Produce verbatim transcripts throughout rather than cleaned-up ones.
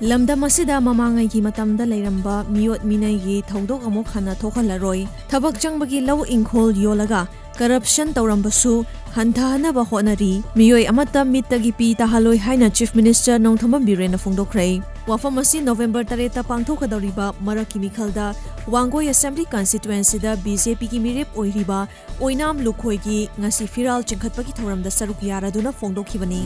ꯂꯝꯗꯝ ꯑꯁꯤꯗ ꯃꯃꯥꯡꯉꯩꯒꯤ ꯃꯇꯝꯗ ꯂꯩꯔꯝꯕ ꯃꯤꯑꯣꯠ ꯃꯤꯅꯩꯒꯤ ꯊꯧꯗꯣꯛ ꯑꯃꯨꯛ ꯍꯟꯅ ꯊꯣꯛꯍꯜꯂꯔꯣꯏ꯫ ꯊꯕꯛ ꯆꯪꯕꯒꯤ ꯂꯧ ꯏꯪꯈꯣꯜ ꯌꯣꯜꯂꯒ ꯀꯔꯞꯁꯟ ꯇꯧꯔꯝꯕꯁꯨ ꯍꯟꯊꯍꯟꯅꯕ ꯍꯣꯠꯅꯔꯤ꯫ ꯃꯤꯑꯣꯏ ꯑꯃꯠꯇ ꯃꯤꯠꯇꯒꯤ ꯄꯤ ꯇꯥꯍꯜꯂꯣꯏ ꯍꯥꯏꯅ Chief Minister ꯅꯣꯡꯊꯣꯝꯕꯝ ꯕꯤꯔꯦꯟꯅ ꯐꯣꯡꯗꯣꯛꯈ꯭ꯔꯦ꯫ ꯋꯥꯐꯝ ꯑꯁꯤ November ꯇꯔꯦꯠꯇ ꯄꯥꯡꯊꯣꯛꯀꯗꯧꯔꯤꯕ ꯃꯔꯛꯀꯤ ꯃꯤꯈꯜꯗ ꯋꯥꯡꯒꯣꯏ Assembly Constituencyꯗ BJPꯒꯤ ꯃꯤꯔꯦꯞ ꯑꯣꯏꯔꯤꯕ ꯑꯣꯏꯅꯥꯝ ꯂꯨꯈꯣꯏꯒꯤ ꯉꯁꯤ ꯐꯤꯔꯥꯜ ꯆꯤꯡꯈꯠꯄꯒꯤ ꯊꯧꯔꯝꯗ ꯁꯔꯨꯛ ꯌꯥꯔꯗꯨꯅ ꯐꯣꯡꯗꯣꯛꯈꯤꯕꯅꯤ꯫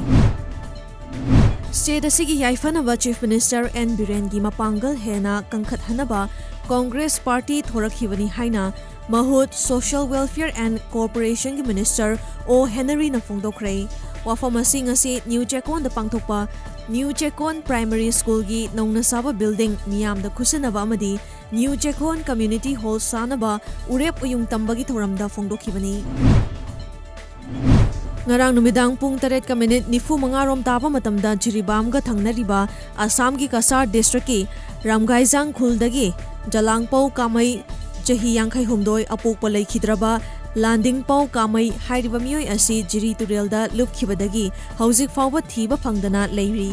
State ꯑꯁꯤꯒꯤ ꯌꯥꯏꯐꯅꯕ Chief Minister ꯑꯦꯟ ꯕꯤꯔꯦꯟꯒꯤ ꯃꯄꯥꯡꯒꯜ ꯍꯦꯟꯅ ꯀꯟꯈꯠꯍꯟꯅꯕ Congress Party ꯊꯣꯔꯛꯈꯤꯕꯅꯤ ꯍꯥꯏꯅ ꯃꯍꯨꯠ Social Welfare and Corporationꯒꯤ Minister ꯑꯣ ꯍꯦꯅꯔꯤꯅ ꯐꯣꯡꯗꯣꯛꯈ꯭ꯔꯦ꯫ ꯋꯥꯐꯝ ꯑꯁꯤ ꯉꯁꯤ ꯅ꯭ꯌꯨ ꯆꯦꯀꯣꯟꯗ ꯄꯥꯡꯊꯣꯛꯄ ꯅ꯭ꯌꯨ ꯆꯦꯀꯣꯟ Primary Schoolꯒꯤ ꯅꯧꯅ ꯁꯥꯕ building ꯃꯤꯌꯥꯝꯗ ꯈꯨꯠꯁꯤꯟꯅꯕ ꯑꯃꯗꯤ ꯅ꯭ꯌꯨ ꯆꯦꯀꯣꯟ Community Hall ꯁꯥꯅꯕ ꯎꯔꯦꯞ ꯎꯌꯨꯡ ꯇꯝꯕꯒꯤ ꯊꯧꯔꯝꯗ ꯐꯣꯡꯗꯣꯛꯈꯤꯕꯅꯤ꯫ ꯉꯔꯥꯡ ꯅꯨꯃꯤꯗꯥꯡ ꯄꯨꯡ ꯇꯔꯦꯠꯀ ꯃꯤꯅꯤꯠ ꯅꯤꯐꯨ ꯃꯉꯥ ꯔꯣꯝ ꯇꯥꯕ ꯃꯇꯝꯗ ꯖꯤꯔꯤꯕꯥꯝꯒ ꯊꯪꯅꯔꯤꯕ ꯑꯁꯥꯝꯒꯤ ꯀꯁꯥꯔ districtꯀꯤ ꯔꯥꯝꯒꯥꯏꯖꯥꯡ ꯈꯨꯜꯗꯒꯤ ꯖꯂꯥꯡꯄꯧ ꯀꯥꯃꯩ, ꯆꯍꯤ ꯌꯥꯡꯈꯩ ꯍꯨꯝꯗꯣꯏ, ꯑꯄꯣꯛꯄ ꯂꯩꯈꯤꯗ꯭ꯔꯕ ꯂꯥꯟꯗꯤꯡꯄꯧ ꯀꯥꯃꯩ ꯍꯥꯏꯔꯤꯕ ꯃꯤꯑꯣꯏ ꯑꯁꯤ ꯖꯤꯔꯤ ꯇꯨꯔꯦꯜꯗ ꯂꯨꯞꯈꯤꯕꯗꯒꯤ ꯍꯧꯖꯤꯛ ꯐꯥꯎꯕ ꯊꯤꯕ ꯐꯪꯗꯅ ꯂꯩꯔꯤ꯫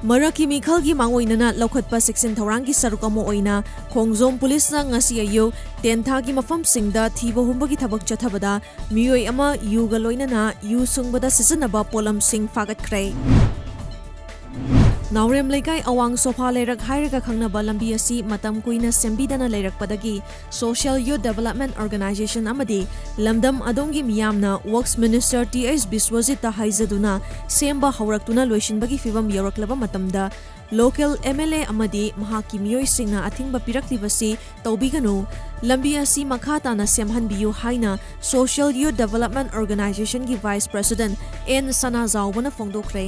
ꯃꯔꯛꯀꯤ ꯃꯤꯈꯜꯒꯤ ꯃꯥꯡꯑꯣꯏꯅꯅ ꯂꯧꯈꯠꯄ ꯆꯦꯛꯁꯤꯟ ꯊꯧꯔꯥꯡꯒꯤ ꯁꯔꯨꯛ ꯑꯃ ꯑꯣꯏꯅ ꯈꯣꯡꯖꯣꯝ ꯄꯨꯂꯤꯁꯅ ꯉꯁꯤ ꯑꯌꯨꯛ ꯇꯦꯟꯊꯥꯒꯤ ꯃꯐꯝꯁꯤꯡꯗ ꯊꯤꯕ ꯍꯨꯝꯕꯒꯤ ꯊꯕꯛ ꯆꯠꯊꯕꯗ ꯃꯤꯑꯣꯏ ꯑꯃ ꯌꯨꯒ ꯂꯣꯏꯅꯅ ꯌꯨ ꯁꯨꯡꯕꯗ ꯁꯤꯖꯤꯟꯅꯕ ꯄꯣꯠꯂꯝꯁꯤꯡ ꯐꯥꯒꯠꯈ꯭ꯔꯦ꯫ ꯅꯥꯎꯔꯦꯝ ꯂꯩꯀꯥꯏ ꯑꯋꯥꯡ ꯁꯣꯐꯥ ꯂꯩꯔꯛ ꯍꯥꯏꯔꯒ ꯈꯪꯅꯕ ꯂꯝꯕꯤ ꯑꯁꯤ ꯃꯇꯝ ꯀꯨꯏꯅ ꯁꯦꯝꯕꯤꯗꯅ ꯂꯩꯔꯛꯄꯗꯒꯤ Social Youth Development Organisation ꯑꯃꯗꯤ ꯂꯝꯗꯝ ꯑꯗꯣꯝꯒꯤ ꯃꯤꯌꯥꯝꯅ Works Minister ꯇꯤ ꯑꯩꯆ ꯕꯤꯁ꯭ꯋꯖꯤꯠꯇ ꯍꯥꯏꯖꯗꯨꯅ ꯁꯦꯝꯕ ꯍꯧꯔꯛꯇꯨꯅ ꯂꯣꯏꯁꯤꯟꯕꯒꯤ ꯐꯤꯚꯝ ꯌꯧꯔꯛꯂꯕ ꯃꯇꯝꯗ local MLA ꯑꯃꯗꯤ ꯃꯍꯥꯛꯀꯤ ꯃꯤꯑꯣꯏꯁꯤꯡꯅ ꯑꯊꯤꯡꯕ ꯄꯤꯔꯛꯂꯤꯕꯁꯤ ꯇꯧꯕꯤꯒꯅꯨ, ꯂꯝꯕꯤ ꯑꯁꯤ ꯃꯈꯥ ꯇꯥꯅ ꯁꯦꯝꯍꯟꯕꯤꯌꯨ ꯍꯥꯏꯅ Social Youth Development Organisationꯒꯤ Vice President ꯑꯦꯟ ꯁꯅꯥꯖꯥꯎꯕꯅ ꯐꯣꯡꯗꯣꯛꯈ꯭ꯔꯦ꯫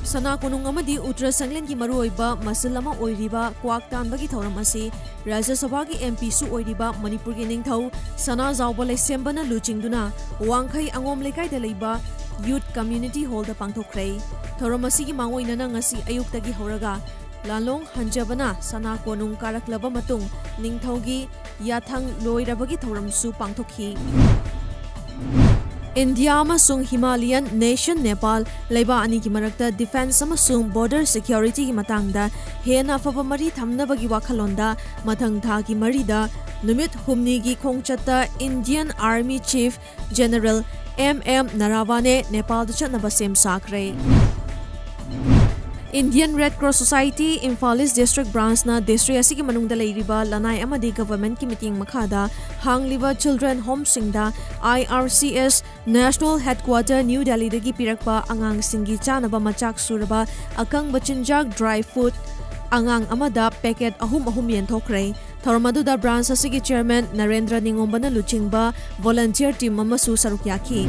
ꯁꯅꯥ ꯀꯣꯅꯨꯡ ꯑꯃꯗꯤ ꯎꯇ꯭ꯔ ꯁꯪꯂꯦꯟꯒꯤ ꯃꯔꯨꯑꯣꯏꯕ ꯃꯁꯜ ꯑꯃ ꯑꯣꯏꯔꯤꯕ ꯀ꯭ꯋꯥꯛ ꯇꯥꯟꯕꯒꯤ ꯊꯧꯔꯝ ꯑꯁꯤ ꯔꯥꯖ꯭ꯌ ꯁꯚꯥꯒꯤ MPꯁꯨ ꯑꯣꯏꯔꯤꯕ ꯃꯅꯤꯄꯨꯔꯒꯤ ꯅꯤꯡꯊꯧ ꯁꯅꯥꯖꯥꯎꯕ ꯂꯩꯁꯦꯝꯕꯅ ꯂꯨꯆꯤꯡꯗꯨꯅ ꯋꯥꯡꯈꯩ ꯑꯉꯣꯝ ꯂꯩꯀꯥꯏꯗ ꯂꯩꯕ Youth Community Hallꯗ ꯄꯥꯡꯊꯣꯛꯈ꯭ꯔꯦ꯫ ꯊꯧꯔꯝ ꯑꯁꯤꯒꯤ ꯃꯥꯡꯑꯣꯏꯅꯅ ꯉꯁꯤ ꯑꯌꯨꯛꯇꯒꯤ ꯍꯧꯔꯒ ꯂꯥꯂꯣꯡ ꯍꯟꯖꯕꯅ ꯁꯅꯥ ꯀꯣꯅꯨꯡ ꯀꯥꯔꯛꯂꯕ ꯃꯇꯨꯡ ꯅꯤꯡꯊꯧꯒꯤ ꯌꯥꯊꯪ ꯂꯣꯏꯔꯕꯒꯤ ꯊꯧꯔꯝꯁꯨ ꯄꯥꯡꯊꯣꯛꯈꯤ꯫ ꯏꯟꯗꯤꯌꯥ ꯑꯃꯁꯨꯡ ꯍꯤꯃꯥꯂꯤꯌꯟ ꯅꯦꯁꯟ ꯅꯦꯄꯥꯜ ꯂꯩꯕꯥꯛ ꯑꯅꯤꯒꯤ ꯃꯔꯛꯇ ꯗꯤꯐꯦꯟꯁ ꯑꯃꯁꯨꯡ ꯕꯣꯔꯗꯔ ꯁꯦꯀ꯭ꯌꯨꯔꯤꯇꯤꯒꯤ ꯃꯇꯥꯡꯗ ꯍꯦꯟꯅ ꯑꯐꯕ ꯃꯔꯤ ꯊꯝꯅꯕꯒꯤ ꯋꯥꯈꯜꯂꯣꯟꯗ ꯃꯊꯪ ꯊꯥꯒꯤ ꯃꯔꯤꯗ ꯅꯨꯃꯤꯠ ꯍꯨꯝꯅꯤꯒꯤ ꯈꯣꯡꯆꯠꯇ Indian army chief general M M Naravane ꯅꯦꯄꯥꯜꯗ ꯆꯠꯅꯕ ꯁꯦꯝ ꯁꯥꯈ꯭ꯔꯦ꯫ Indian Red Cross Society Imphal East District Branchꯅ ꯗꯤꯁꯇ꯭ꯔꯤꯛ ꯑꯁꯤꯒꯤ ꯃꯅꯨꯡꯗ ꯂꯩꯔꯤꯕ ꯂꯅꯥꯏ ꯑꯃꯗꯤ ꯒꯚꯔꯟꯃꯦꯟꯠꯀꯤ ꯃꯤꯠꯌꯦꯡ ꯃꯈꯥꯗ ꯍꯥꯡꯂꯤꯕ ꯆꯤꯜꯗ꯭ꯔꯦꯟ ꯍꯣꯝꯁꯤꯡꯗ ꯑꯥꯏ R C S national headquarter new ꯗꯦꯜꯂꯤꯗꯒꯤ ꯄꯤꯔꯛꯄ ꯑꯉꯥꯡꯁꯤꯡꯒꯤ ꯆꯥꯅꯕ ꯃꯆꯥꯛ ꯁꯨꯔꯕ ꯑꯀꯪꯕ ꯆꯤꯟꯖꯥꯛ, ꯗ꯭ꯔꯥꯏ ꯐ꯭ꯔꯨꯠ, ꯑꯉꯥꯡ ꯑꯃꯗ ꯄꯦꯀꯦꯠ ꯑꯍꯨꯝ ꯑꯍꯨꯝ ꯌꯦꯟꯊꯣꯛꯈ꯭ꯔꯦ꯫ ꯊꯧꯔꯝ ꯑꯗꯨꯗ ꯕ꯭ꯔꯥꯟꯆ ꯑꯁꯤꯒꯤ ꯆꯤꯌꯔꯃꯦꯟ ꯅꯔꯦꯟꯗ꯭ꯔ ꯅꯤꯉꯣꯝꯕꯅ ꯂꯨꯆꯤꯡꯕ ꯚꯣꯂꯨꯟꯇꯤꯌꯔ ꯇꯤꯝ ꯑꯃꯁꯨ ꯁꯔꯨꯛ ꯌꯥꯈꯤ꯫